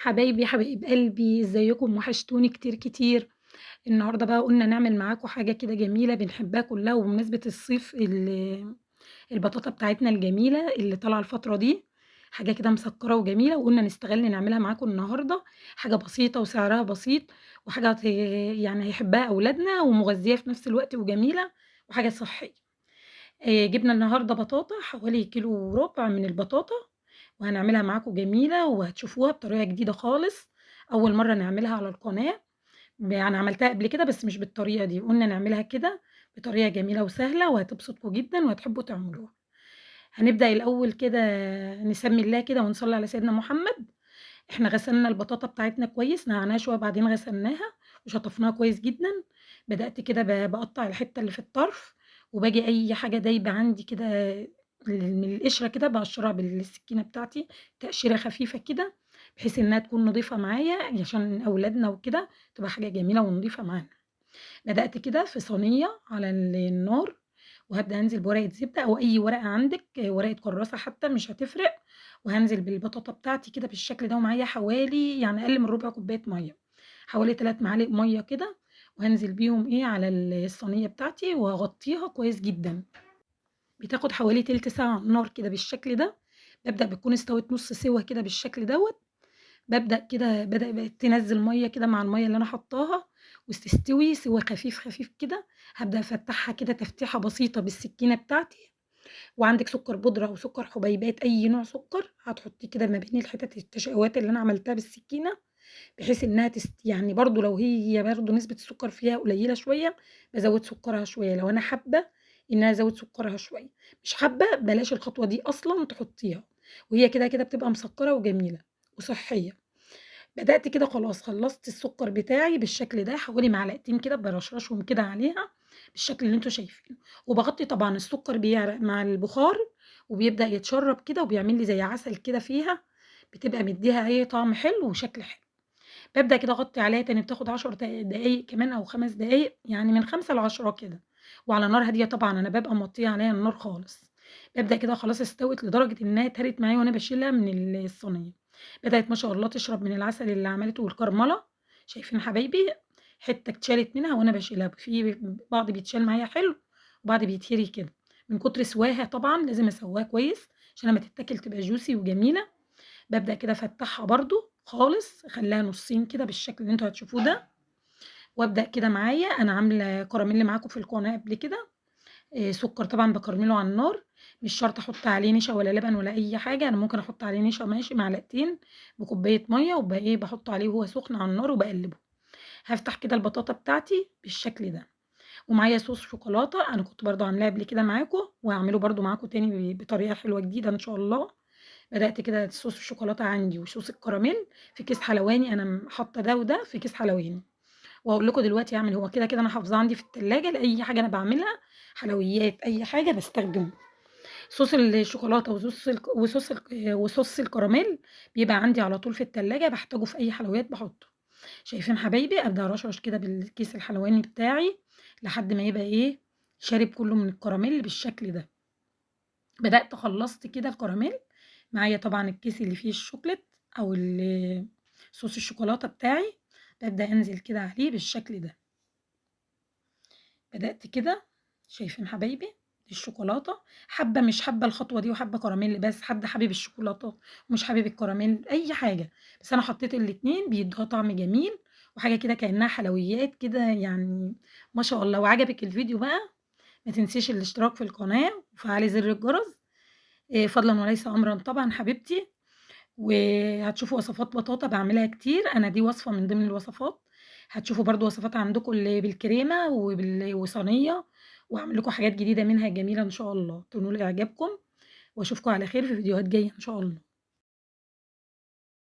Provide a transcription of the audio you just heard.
حبايبي، حبايب قلبي، إزيكم؟ وحشتوني كتير كتير. النهارده بقى قُلنا نعمل معاكم حاجة كده جميلة بنحبها كلها، وبمناسبة الصيف البطاطا بتاعتنا الجميلة اللي طالعة الفترة دي، حاجة كده مسكرة وجميلة، وقُلنا نستغل نعملها معاكم النهارده، حاجة بسيطة وسعرها بسيط، وحاجة يعني هيحبها أولادنا ومغذية في نفس الوقت وجميلة وحاجة صحية. جبنا النهارده بطاطا حوالي كيلو وربع من البطاطا، وهنعملها معاكم جميلة وهتشوفوها بطريقة جديدة خالص، أول مرة نعملها على القناة. أنا عملتها قبل كده بس مش بالطريقة دي، قُلنا نعملها كده بطريقة جميلة وسهلة وهتبسطكم جدًا وهتحبوا تعملوها. هنبدأ الأول كده نسمي الله كده ونصلي على سيدنا محمد. إحنا غسلنا البطاطا بتاعتنا كويس، نقعناها شوية بعدين غسلناها وشطفناها كويس جدًا. بدأت كده باقطّع الحتة اللي في الطرف، وباجي أي حاجة دايبة عندي كده من القشرة كده باقشرها بالسكينة بتاعتي، تقشيرة خفيفة كده، بحيث إنها تكون نضيفة معايا عشان أولادنا وكده، تبقى حاجة جميلة ونضيفة معانا. بدأت كده في صينية على النار، وهابدأ أنزل بورقة زبدة أو أي ورقة عندِك، ورقة كراسة حتى مش هتفرق، وهانزل بالبطاطا بتاعتي كده بالشكل ده، ومعايا حوالي يعني أقل من ربع كوباية مَيّة، حوالي 3 معالق مَيّة كده، وهانزل بيهم على الصينية بتاعتي وهاغطيها كويس جدًا. بتاخد حوالي تلت ساعة على النار كده بالشكل ده. بابدأ بتكون استوت نص سوا كده بالشكل دوّة، بابدأ كده بقت تنزّل مَيّة كده مع المَيّة اللي أنا حاطاها وتستوي سوا خفيف خفيف كده. هابدأ أفتحها كده تفتيحة بسيطة بالسكينة بتاعتي، وعندِك سكر بودرة أو سكر حبيبات أي نوع سكر هتحطيه كده ما بين الحتت التشققات اللي أنا عملتها بالسكينة، بحيث إنها يعني برضه لو هي برضه نسبة السكر فيها قليلة شوية بازوّد سكرها شوية، لو أنا حابة إن أنا أزوّد سكرها شوية، مش حابة بلاش الخطوة دي أصلًا تحطيها، وهي كده كده بتبقى مسكرة وجميلة وصحية. بدأت كده خلاص خلصت السكر بتاعي بالشكل ده، حوالي معلقتين كده بارشرشهم كده عليها بالشكل اللي أنتم شايفينه، وباغطي طبعًا. السكر بيعرق مع البخار وبيبدأ يتشرب كده وبيعمل لي زي عسل كده فيها، بتبقى مديها طعم حلو وشكل حلو. بابدأ كده أغطي عليها تاني، بتاخد 10 دقايق كمان أو 5 دقايق، يعني من 5 ل10 كده، وعلى نار هادية طبعًا، أنا بابقى موطية عليها النار خالص. بابدأ كده خلاص استوت لدرجة إنها اتهرت معايا وأنا باشيلها من الصينية. بدأت ما شاء الله تشرب من العسل اللي عملته والكرملة، شايفين حبايبي؟ حتة اتشالت منها وأنا باشيلها، في بعض بيتشال معايا حلو وبعض بيتهري كده من كتر سواها، طبعًا لازم أسويها كويس عشان لما تتاكل تبقى juicy وجميلة. بابدأ كده أفتحها برضه خالص، أخليها نصين كده بالشكل اللي انتوا هتشوفوه ده، وأبدأ كده معايا. أنا عاملة كراميل معاكم في القناة قبل كده، سكر طبعًا باكرمله على النار، مش شرط أحط عليه نشا ولا لبن ولا أي حاجة، أنا ممكن أحط عليه نشا ماشي معلقتين بكوباية مَيّة، باحطه عليه وهو سخن على النار وباقلبه. هافتح كده البطاطا بتاعتي بالشكل ده، ومعايا صوص شوكولاتة أنا كنت برضه عاملاه قبل كده معاكم، وهاعمله برضه معاكم تاني بطريقة حلوة جديدة إن شاء الله. بدأت كده صوص الشوكولاتة عندي وصوص الكراميل في كيس حلواني، أنا حاطة ده وده في كيس حلواني، وهاقول لكم دلوقتي أعمل. هو كده كده أنا حافظاه عندي في التلاجة لأي حاجة أنا باعملها، حلويات أي حاجة باستخدمه. صوص الشوكولاتة وصوص الكراميل بيبقى عندي على طول في التلاجة، باحتاجه في أي حلويات باحطه. شايفين حبايبي؟ أبدأ أرشرش كده بالكيس الحلواني بتاعي لحد ما يبقى شارب كله من الكراميل بالشكل ده. بدأت خلصت كده الكراميل معايا، طبعا الكيس اللي فيه الشوكليت أو صوص الشوكولاتة بتاعي، ببدأ أنزل كده عليه بالشكل ده. بدأت كده، شايفين حبايبي؟ الشوكولاتة، حابة مش حابة الخطوة دي وحابة كراميل بس، حد حابب الشوكولاتة ومش حابب الكراميل، أي حاجة، بس أنا حطيت الاتنين بيدوها طعم جميل وحاجة كده كأنها حلويات كده، يعني ما شاء الله. وعجبك الفيديو بقى ما تنسيش الاشتراك في القناة وفعلي زر الجرس، فضلا وليس أمرا طبعا حبيبتي. وهتشوفوا وصفات بطاطا بعملها كتير، أنا دي وصفة من ضمن الوصفات، هتشوفوا برضو وصفات عندكم اللي بالكريمة وصينية، وهعمل لكم حاجات جديدة منها جميلة إن شاء الله تنول إعجابكم، وأشوفكم على خير في فيديوهات جاية إن شاء الله.